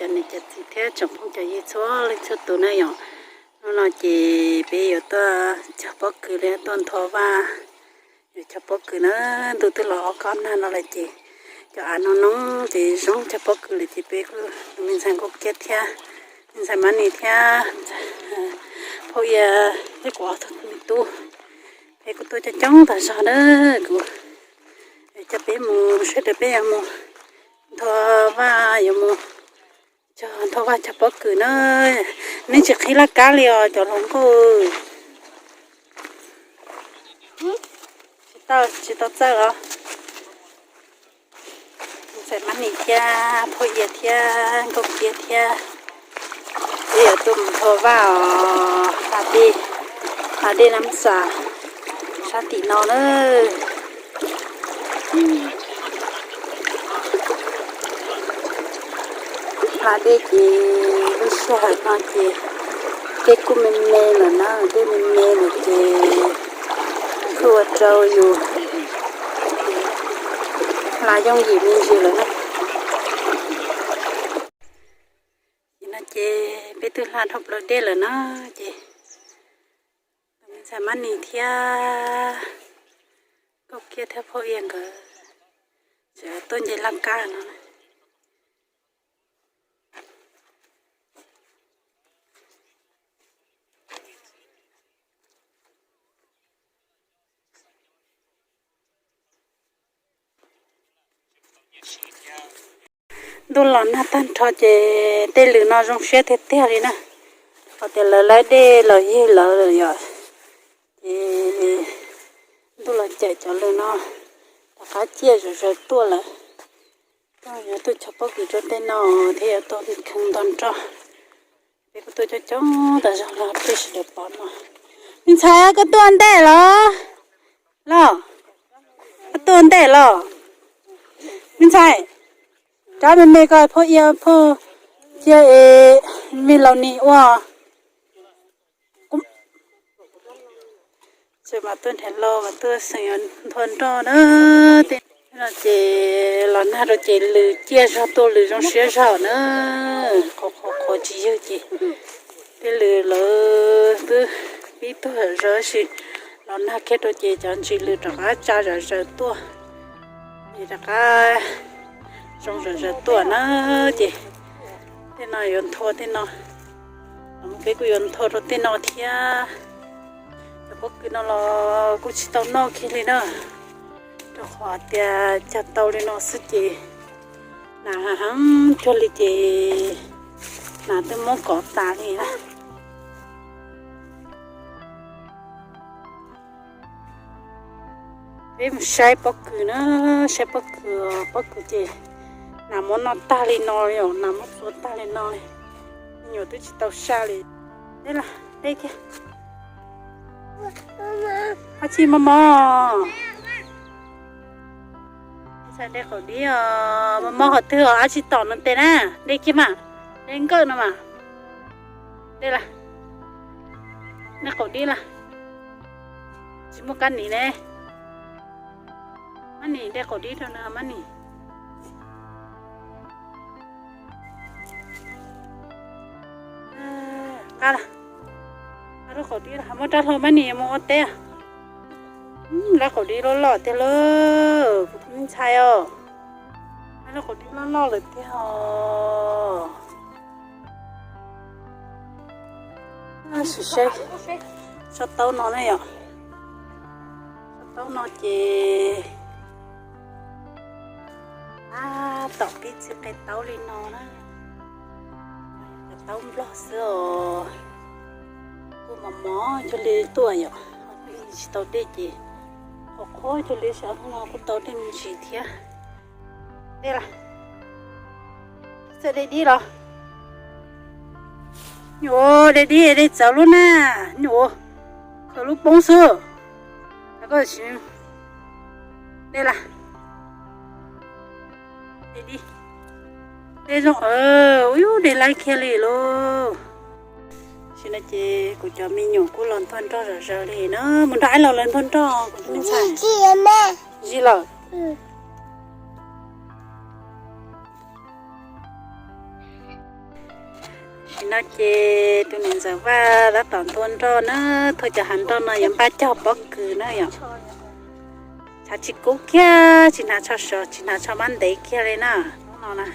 Cov niam cov txiv thiab tsoom phooj cov ywg txhua leej txhua tus na yom, hnub no ces peb yuav tuaj cog pob kws li, tuaj ntho vaj, yuav cog pob kws na. Ntuj twb los ob kob nag no lawm ces cov av no no ces zoo cog pob kws lawm ces peb kuj, me ntxhais Nkauj Kiab thiab me ntxhais Mab Nis thiab phauj Ia thiab kuv ob tug me tub, peb kuj tuaj coob coob tas zog na. Kuv coj peb mus sawv daws peb yuav mus ntho vaj, yuav mus cog ntho vaj cog pob kws na. Nej tsis qhib laj kab li os cov hluas nkauj. Tsis tau, tsis tau txawj os. Ntxhais Mab Nis thiab phauj Ia thiab Nkauj Kiab thiab peb yuav tuaj mus ntho vaj os, hla dej, hla dej Nab Xas sab tim no na. Hla dej ces lub sij hawm no ces dej kuj me me lawm na, dej me me lawm ces kuj ua rau yus hla yooj yim me ntsis lawm na. Ces no ces peb twb hla dhau plaws dej lawm na, ces tus me ntxhais Mab Nis thiab Nkauj Kiab thiab phauj Ia nkawd tseem tuaj nce laj kab no. Ntuj los nag tag nrho ces tej lws no zoo siab tiag tiag li na. Qhov tias lawv laib dej los yig lawv lawm yom, ces ntuj los cawm cov lws no rov qab ciaj zom zaws tuaj lawm. Tuaj yuav tuaj cog pob kws rau tej no thiab yuav tuaj kheev ntog nroj. Peb kuj tuaj coob coob tas zog los peb sawv daws pom no. Me ntxhais, koj tuaj ntej los? Los, koj tuaj ntej los? Me ntxhais, rab me me ko phauj Ia phauj Kiab es me laus Nis ua. Tseem mas tuaj nrhiav los mas tuaj xeem ntho nroj na. Tej no ces los nag rau ces lws ciaj zog tuaj, lws zoo siab zog na. Qhuav qhuav qhuav tsis yog ces tej lws lawv twb pib tuag zom zaws, tab sis los nag kiag rau ces cov ntsis lws rov qab tsa zom zaws tuaj, es rov qab zoo zom zaws tuaj na. Ces tej no yuav ntho tej no, peb kuj yuav ntho rau tej no thiab. Cov pob kws no los kuj tsis tau noj kiag li na, rau qhov tias cog tau li no xwb ces nas heev cuag li ces nas twb muab kov tas li na. Peb mus saib pob kws na, saib pob kws, pob kws ces nas muab noj tag li no li os, nas muab txua tag li no li. Me nyuam twb tsis tau saj li. Dej los, dej kiag. Ab tsi mos mos. Ntxhais de qaum dib os, mos mos qhov twg os, ab tsi tom no tes na, dej kiag mas, dej nkawj no mas. Dej las, de qaum dib las. Tsis muaj kab nim ne. Mab nim de qaum dib rau na, mab nim. Nqa las, nqa lub qaum dib los, muab rab hlau mab nim mus ua teb. Lub qaum dib loj loj tiag lauj, kuv tus me ntxhais os. Lub qaum dib loj loj lawm tiag os. Sim saib tsob taub no ne yom. Tsob taub no ces tab tom pib txi qe taub li no na. Cov taub nplog xwb os. Kuj mos mos cuag li tuaj yom, tsis tau dej ces qhuav qhuav cuag li, saib no kuj tau dej me ntsis thiab. Dej las, txawj de dib los? Nyuam, de dib, de txawv lub na, nyuam, khaws lub poob xwb. Koj tsis de las? De dib, de zoo, ua yub de laib kiag li lauj. Tam sim no ces kuv cov me nyuam kuj los nthua nroj zom zaws li na, mus nrog aib laus lawv nthua nroj, kuv tus me ntxhais. Zis lawm. Ces tus niam ntxawm Vaj tab tom nthua nroj na, thauj cov hav nroj no yuav npaj cog pob kws na yom. Tshav tsis kub kiag, tsis hnav tsho sov, tsis hnav tsho mab ntev kiag li na. Hnub no na,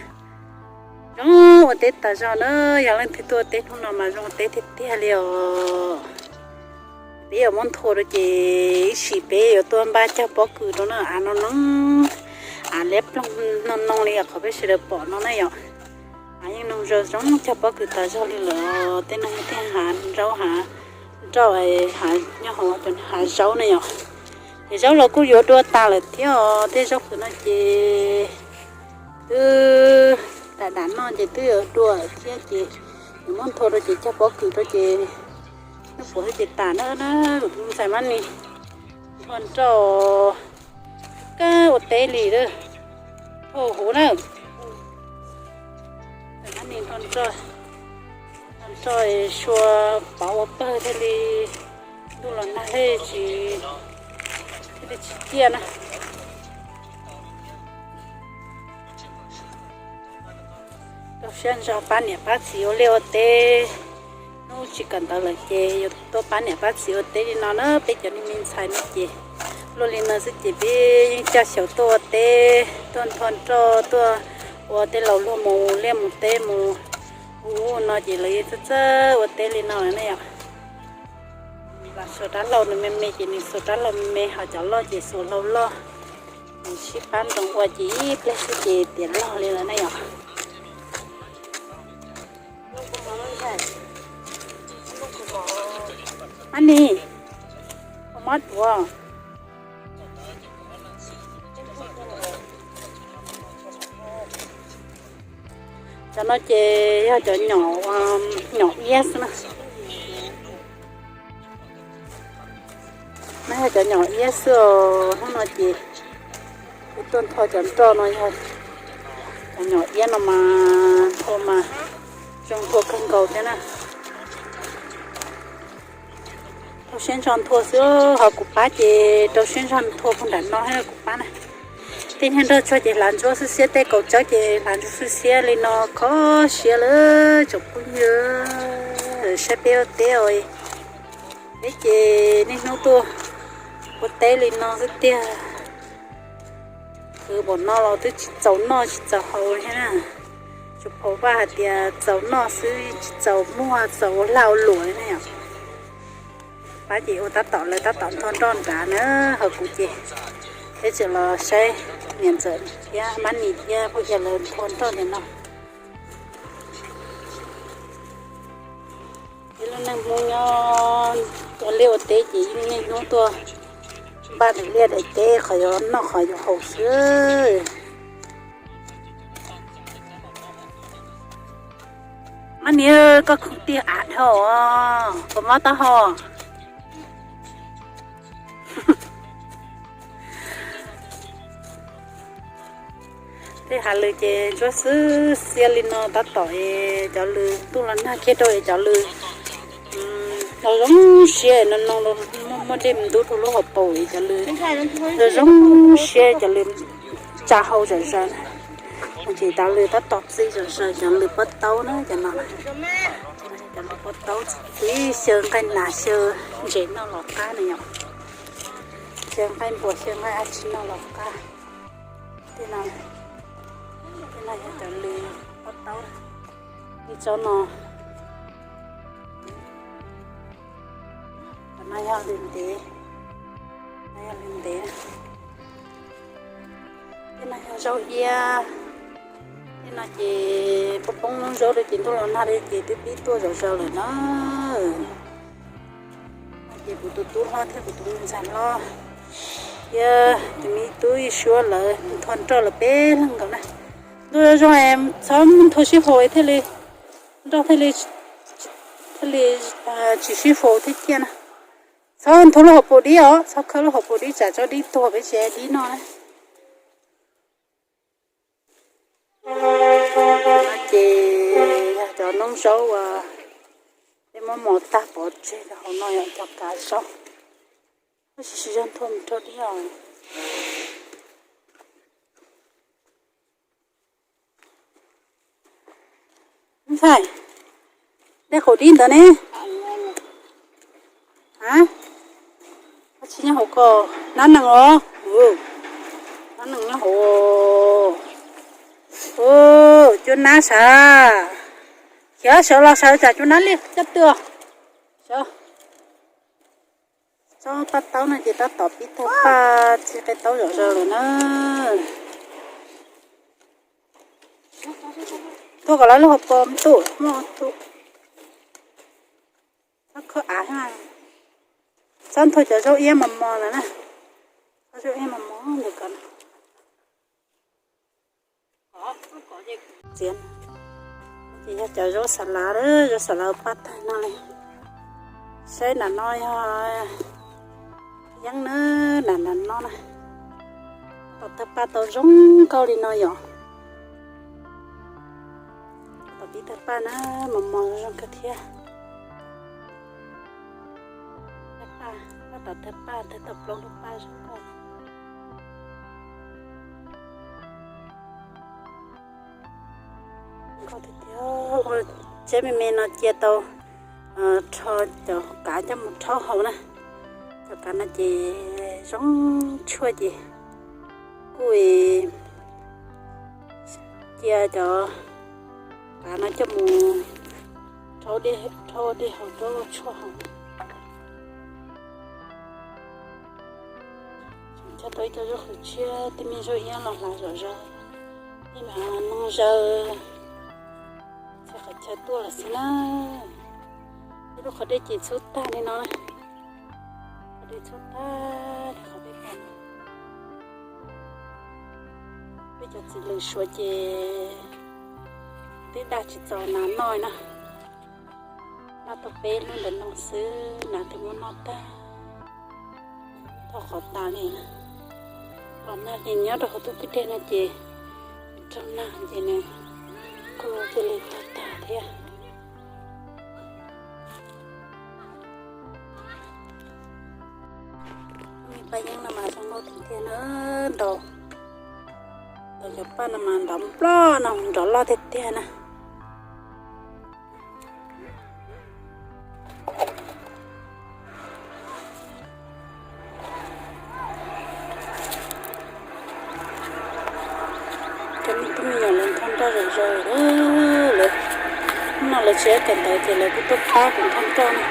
zoo ua teb tas zog na, yog leej twg tuaj ua teb hnub no mas zoo ua teb tiag tiag li os. Peb yuav muab nthua rau ces ib sim peb yuav tuaj npaj cog pob kws rau na, av no no, av liab ploog no no li qhov peb sawv daws pom no na yom. Av yeej no zoo zoo cog pob kws tas zog li lawm, tej no thiaj hav nraub hav nroj, hav nyob hauv hav zaub na yom. Ces zaub los kuj yuav dua tas lawm thiab os, tej zaub qhwv no ces twb dam dam no ces twb yuav dua thiab ces yuav muab nthua rau ces cog pob kws rau ces noj puav thiab ces tas na, kuv tus ntxhais Mab Nis nthua nroj kawg ua teb li, nthua huv na. Mab Nis nthua nroj, nroj sua pov ua pawg thiaj li, ntuj los nag thiaj li tsis, thiaj li tsis ciaj na. Rau siab ntso pab niam pab txiv ua liaj ua teb, hnub tsis kawm ntawv lawm ces yuav tuaj pab niam pab txiv ua teb li no na, peb cov me ntxhais no ces luaj li no xwb ces peb yeej caj xyaum tuaj ua teb, tuaj nthua nroj, tuaj ua tej laus luag mus liaj mus teb mus ub no ces lawv yeej txawj txawj ua teb li no lawm na yom. Xuas rab hlau nws me me ces nws xuas rab hlau me me, ho cov loj ces xuas hlau loj. Nws sib pab nroo ua ces ib pliag xwb ces tiav log li lawm na yom. Mab Nis, ua mob duav. Cov no ces yog cov nyom, nyom iab xwb na. No yog cov nyom iab xwb os. Hnub no ces kuv tuaj nthua cov nroj no yog cov nyom iab no mas nthua mas zoo nthua kawg nkaus thiab na. Rau siab ntso nthua xwb, ho kuv pab ces rau siab ntso nthua puag nram no thiab kuv pab na. Tej niag nroj tsuag ces hlav ntsuab xwb xiab, tej kaus tsawb ces hlav ntsuab xwb xiab li no kho siab lawm tsoom phooj ywg. Saib peb ua teb os, peb ces niaj hnub tuaj ua teb li no xwb tiag. Khwv npaum no los twb tsis txaus noj tsis txaus haus thiab na. Tsuas pom Vaj hais tias txaus noj xwb tsis txaus muag txaus ua lag ua luam li na yom. Pab ces ua tab tom, lawv tab tom nthua nroj nrad na, ho kuv ces peb tseem los saib niam ntxawm thiab Mab Nis thiab phooj ywg lawv nthua nroj ntawm no. Peb lub neej Hmoob nyob ua liaj ua teb ces yeej niaj hnub tuaj npaj daim liaj daim teb qhov yuav noj qhov yuav haus xwb. Mab Nis, koj khoom tiag av dhau, puas mob taub hau? Tej hav lws ces ntsuab xwb xiab li no tab tom, cov lws ntuj los nag kiag rau es cov lws zoo zoo siab no no, muaj dej mus ntub rau lub hauv paus es cov lws zoo zoo siab, cov lws tsa hau zom zaws. Ces cov lws tab tom txi zom zaws, cov lws pob taub na, cov no, cov lws pob taub txi xyaw nqaij nas xyaw ntses noj los qab na yom. Xyaw nqaij npua xyaw nqaij dab tsi noj los qab. Tej no, tej no yog cov lws pob taub. Ib tsob no, cov no yog lws ntev, no yog lws ntev. Tej no yog zaub iab. Tej no ces poob poob zaub rau ces ntuj los nag li ces twb pib tuaj zom zaws lawm na. Ces kuv tus tub hlob thiab kuv tus me ntxhais hlob thiab tus me tub Suab lawv nthua nroj lawm peb leeg nkaus na. Ntuj zoo zoo es txhob nthua sib haum thiaj li, nroj thiaj li, thiaj li tsis sib haum thiab ciaj na. Txhob nthua lub hauv paus dib os, txhob khawb lub hauv paus dib tsam tsob dib tuag peb tsis dib noj na. Ces yog cov noob zaub uas peb muab mos tag pov tseg rau hauv no yom, cov kav zaub. Tab sis tsis yog nthua mus rau dib os. Ntxhais, Dej qaum dib ntawd ne. A, tsis nyob hauv ko, nab nees os. Nab nees nyob hauv. Cuab nab sav. Khiav sawv los sawv tsam cuab nab liaj coj twg. Sawv. Tsob paj taub no ces tab tom pib tawg paj txi qe taub zom zaws lawm na. Tuaj kom lawv lub hauv paus ntuj muaj tus. Txhob khawb av, txhob nthuav cov zaub iab mos mos lawm na. Cov zaub iab mos mos ntawm ko. Txiav, ces yog cov zaub xav lav, zaub xav lav paj tag no li. Saib nram no yog yeeb na, nram nram no na. Tom tawg paj tau zoo nkauj li no yom. Tom pib tawg paj na, mos mos zoo nkauj thiab. Tawg paj, tom tawg paj tawg tau plaub lub paj zoo nkauj. Nkauj tiag tiag, ua tsev me me no cia tau rho cov kav coj mus rhaub haus na. Cov kav no ces zoo tshuaj ces kuj cia cov kav no coj mus rhaub dej haus rau tshuaj haus. Cog tau ib co zaub qhwv tshiab, tej me zaub iab los hlav zom zaws, tej me noog zaws, txhia qhov chaw tuaj lawm xwb na. Ib lub qhov dej ces txhub tag li no, qhov dej txhub tag li qhov dej ko. Peb cov txiv lws suav ces twb dag tsis txaus nas noj na. Noj tau peb lub ntawm no xwb nas twb muab noj tag, thauj qhov tas li. Los nag ces nyob rau hauv tus kwj deg no ces raug nag ces nws kuj cia li tuag tag thiab. Paj yeeb no mas zoo nkauj tiag tiag na, ntaus, ntaus cov paj no mas ntaus nploj no nrov loj tiag tiag na. Cov me tub me nyuam lawv nthoj nroj zom zaws lawm, lawv, hnub no lawv tsis ua kawm ntawv ces lawv kuj tuaj pab kuv nthoj nroj na.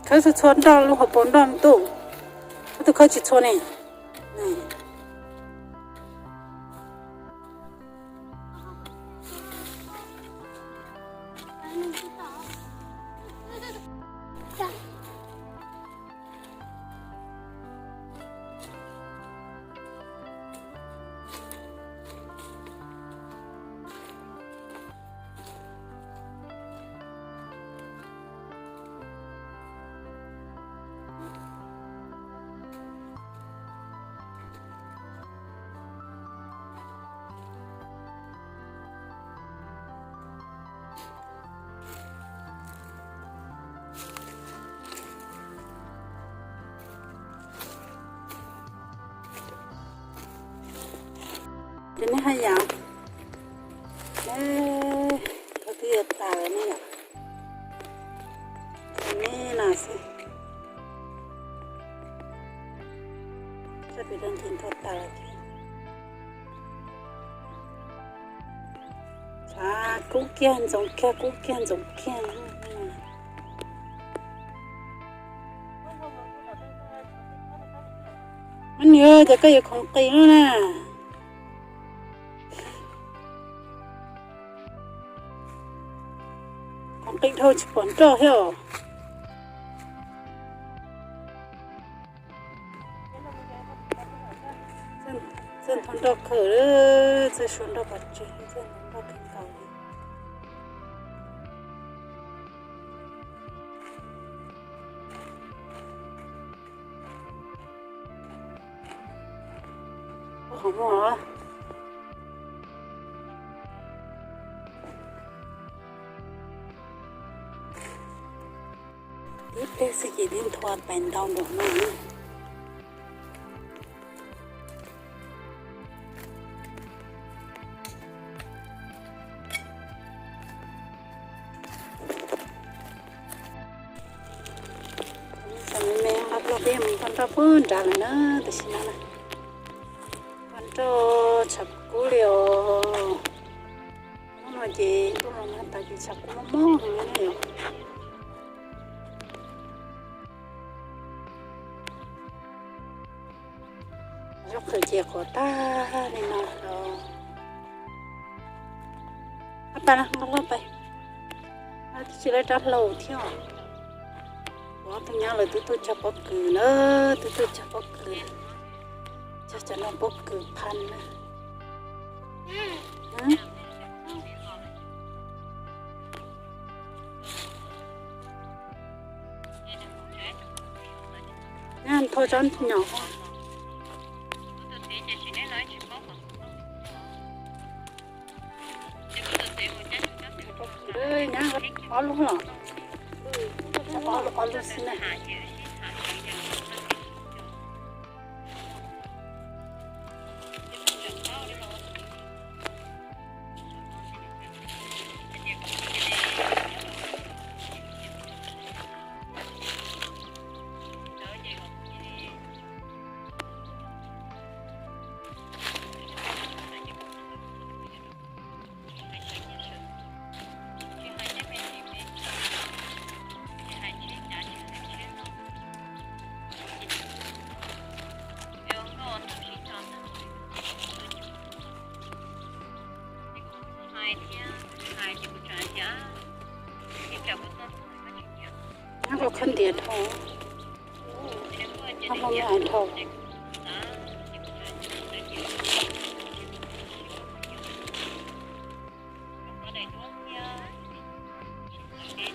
Khawb txhua txhua nroj lub hauv paus nroj me tub. Koj tus khawb tsis txhua ne. Ces nej haj yam, thawj twb yuav tas ne yom, nej no xwb, txoj pim dab ntsis nthua tas lawm thiab. Tshav kub kiag ntxoov kiag kub kiag ntxoov kiag. Mab nws, ces koj yuav khoov qis no na. Khoov qis dhau tsis pom nroj thiab os. Txawj nthua nroj kawg, txawj sua nroj pov tseg, txawj nthua nroj kawg nkaus li. Ua qhov muag. Tej xwb ces twb nthua pais ntau npaum no. Cov me me nqa plaub peb mus npaj nroj puag nrad lawm na, tam sim no na. Npaj nroj tshav kub li os. Hnub no ces ntuj los nag tas ces tshav kub mob mob heev li os. Zaub qhwv ces qhuav tag li no los. Ab, pab nqa loj pais. Twb tsis laib rab hlau thiab. Kuv ob tug nyab lawv twb tuaj cog pob kws na, twb tuaj cog pob kws, cog cov no pob kws phab na. Nyab nthua tsob nyom. Nyab ob lub los, ob lub, ob lub xwb na. Nyab koj khab ntiav dhau, koj hlob me hais dhau.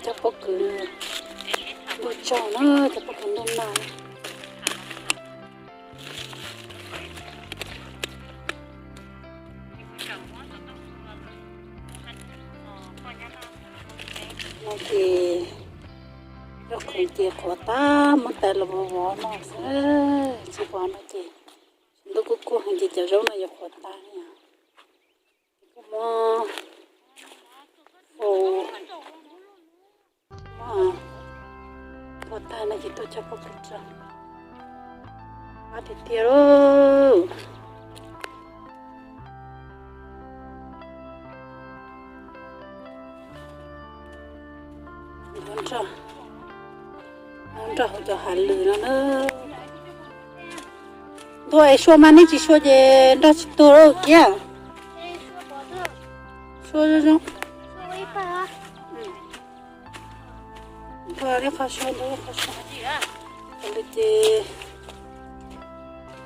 Cov pob kws ntuj tsaug na, cov pob kws ntuj nag. No ces zaub qhwv ces qhuav tag, muab tais los vov vov no xwb, tsis vov no ces ntuj kuj kub heev ces cov zaub no yuav qhuav tag li os. Ces kuj muab faus, muab faus tag no ces tuaj cog pob kws tso. Qab tiag tiag lauj. Ntuav nroj, ntuav nroj hauv cov hav lwm no na. Ntuav es sua mas, neb tsis sua ces nroj tsis tuag lauj kiag. Sua zoo zoo. Ntuav ib qho sua, ntuav ib qho sua. Ua li ces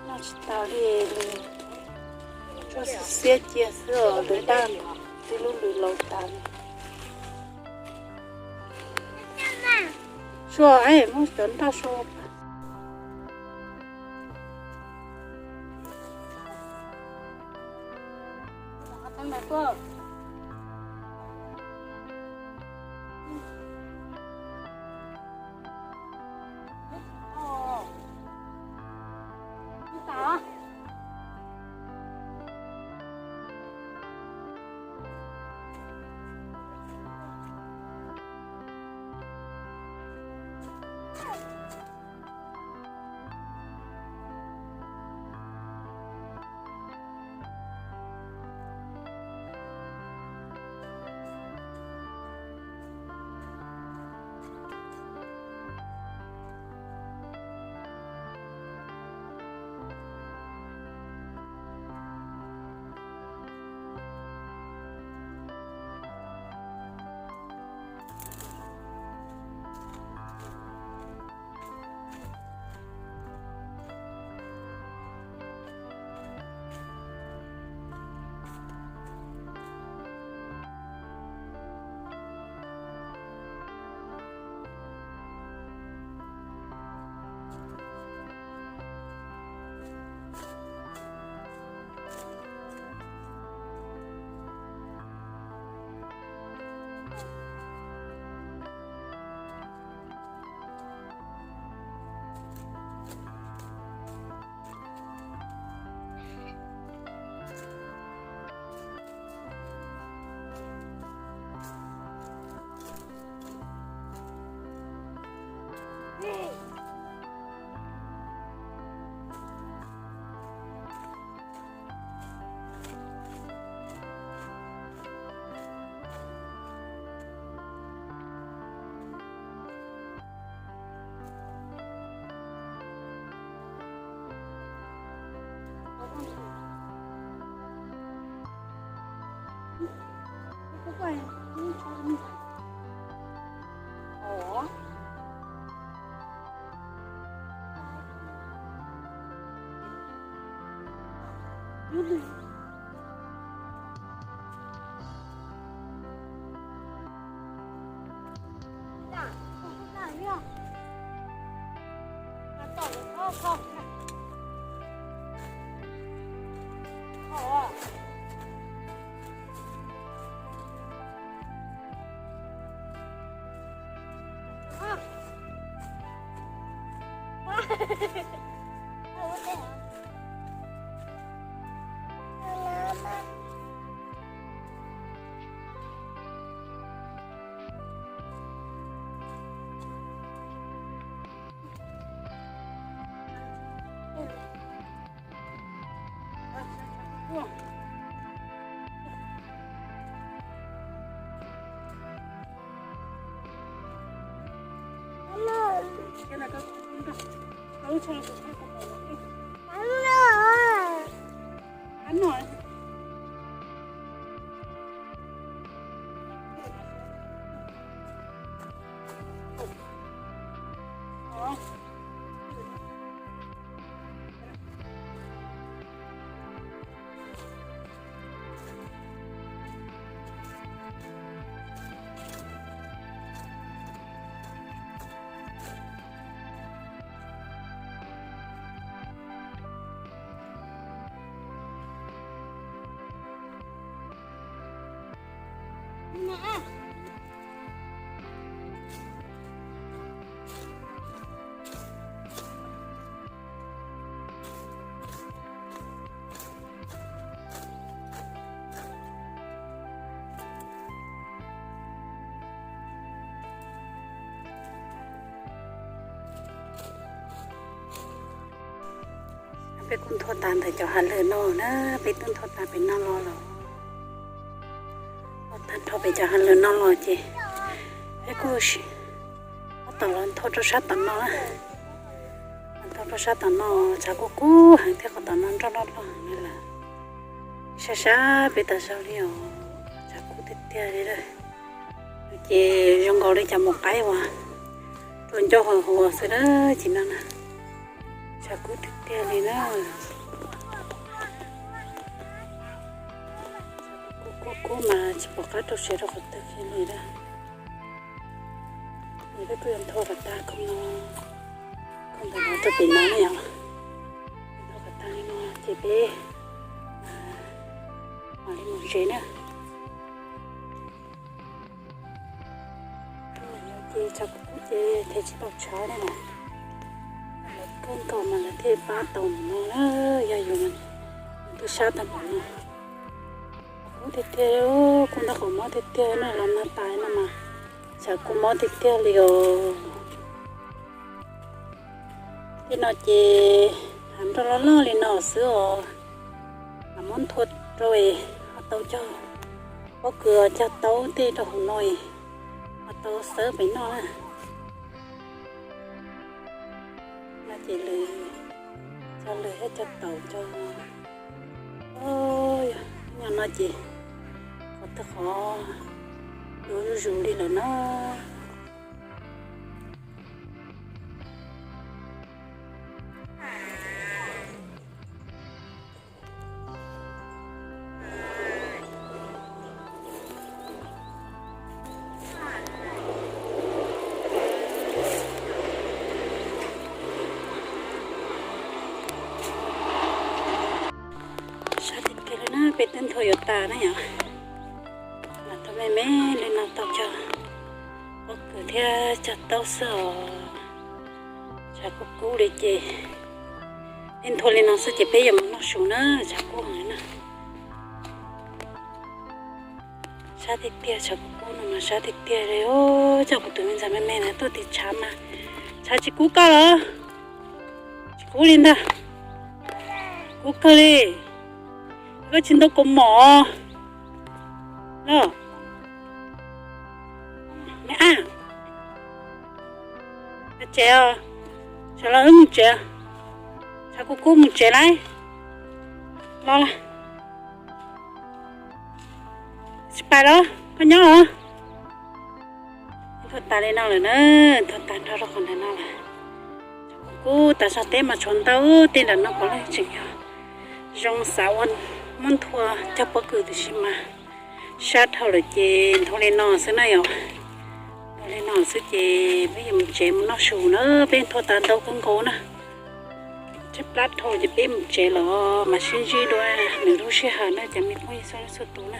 noj tsis tas li, tsuas xiab xiab cia xwb os, lwm daj, tib lub lwm laus tas li. Sua, muab cov nroj sua. Peb kuj nthua tas ntawm cov hav lwm no na, peb twb nthua tas pem no los lawm. Nthua tas nrho pem cov hav lwm no los ces peb kuj tab tom los nthua rau sab tom no na. Nthua rau sab tom no, tshav kub kub heev thiab qhov tom no nroj loj loj heev li lawm. Sab sab peb tas zog li os, tshav kub tiag tiag li lawm. Ces zoo nkaus li cov mus qaib uas rau ncauj hos huas xwb na, ces no na. Tshav kub tiag tiag li na. Kub kub kub mas tsis pom qab rau siav rau qhov twg kiag li na. Peb kuj yuav nthua kom tag khoom no, khoom ntawm no rau pem no na yom. Nthua kom tag li no ces peb mam li mus tsev na. Ces tshav kub kub ces thev tsis tau tshav li na. Lawv kawg nkaus mas lawv thiaj pab tau ntawm no na, yog yus mas twb sab tag npaum no. Kub tiag tiag, kub nrog qhov mob tiag tiag no, los nag tas no mas tshav kub mob tiag tiag li os. Tej no ces hav nroj loj loj li no xwb os, mas muab nthua rau es ho tau cog pob kws cog taub tej rau hauv no es ho tau xawb pem noj na. No ces lwm, cog lwm thiab cog taum cog, nyob no ces qhov twg qhov yuav zuj zus li lawm na. Sab tiag tiag li na, peb twb nthua yuav tas na yom. Mas tau me me li no tau cog pob kws thiab cog taub xwb os. Tshav kub kub li ces peb nthua li no xwb ces peb yuav mus noj su na, tshav kub heev na. Sab tiag tiag, tshav kub kub no mas sab tiag tiag li os. Coj kuv tus me ntxhais me me na tuaj tiv tshav mas tshav tsis kub koj los? Tsis kub li ntag. Kub kawg li. Koj tsis ntau kaus mom los? Me ab, tsev os, sawv los wb mus tsev. Tshav kub kub mus tsev lauj. Los lauj. Pais los koj nyob os. Nthua tas li no lawm na, nthua tas nrog rau qhov ntawm no lawm. Kuv tas txog teb mas tshuav ntau, tej nram no puav leej tseem yog zoo xav ua, muab nthua cog pob kws tiam sis mas sab dhau lawm ces nthua li no xwb na yom. Nthua li no xwb ces peb yuav mus tsev mus noj su na, peb nthua tas ntau kawg nkaus na. Tshaib plab dhau ces peb mus tsev los mas sib ntsib dua lwm lub sij hawm na cov me phooj ywg txhua leej txhua tus na.